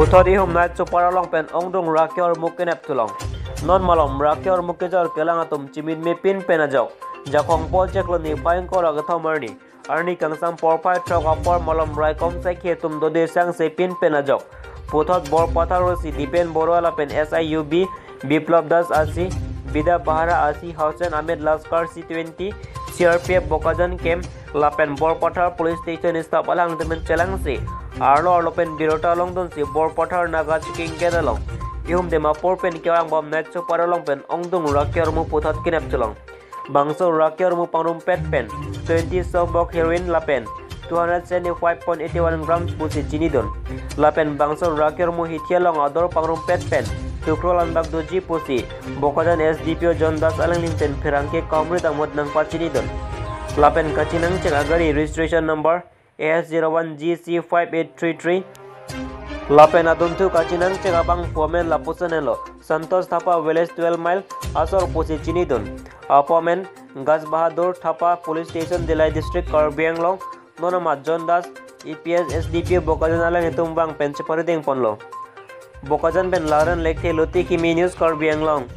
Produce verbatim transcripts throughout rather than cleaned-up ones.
Puthot ihum night super along pen ongdung rake ormu kenep thu long. Non malom rake ormu kejor kelang atum chimin mepin pen ajok Jakhong Polchek Colony phai ingkoi ra kethom arni, arni kangsam porphai throk apor malom raikom saikhi atum dode sangse pin pen ajok puthot Borpathar O C Dipen Baruah lapen S I U B Biplab Das A C, Bida Bahara A C, Hussain Ahmed Laskar C twenty, C R P F Bokajan Camp lapen Borpathar Police Station staff alangtum pen chelangsi arlo arlo pen birta longdunsi Borpathar Naga Checking Gate along ihum dem apor pen kevangbom night super along pen ongdung rake ormu puthot kenep thu long. Bangso rake ormu pangrumpet pen twenty sobok heroin lapen two hundred seventy-five point eighty-one grams pusi chinidun. Lapen bangso rake ormu hithi along ador pangrumpet pen two crore anbak doji pusi Bokajan S D P O John Das alangli pen pherangke kaumri dangmut nangpachinidun. Lapen kachinangchek agari registration number A S zero one G C five eight three three. Lapen adunthu kachinangchek abangphu amen lapuson henlo: Santosh Thapa, village twelve mile, asor pusi chinidun. Apo amen Gaj Bahadur Thapa, police station Dillai district, Karbi Anglong. Non amat John Das, E P S S D P O Bokajan alanglitum vang pen cheparideng ponlo. Bokajan pen Laran Lekthe, Luti Kimi News, Karbi Anglong.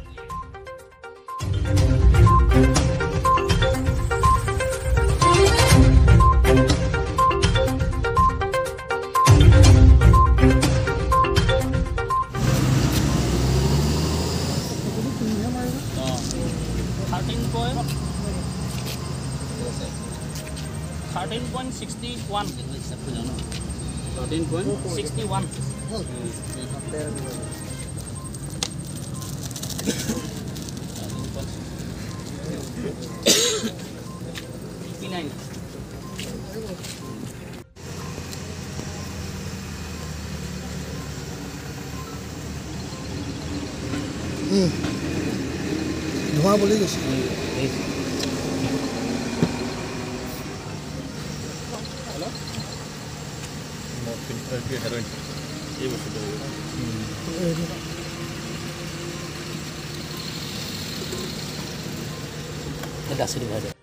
Thirteen point, thirteen point sixty one. Thirteen point sixty one. Fifty nine. Hmm. Dhowa boli gesi. Hello? Morphine, eh, ki heroin. Ei bostu. Hmm. Ada sini ada.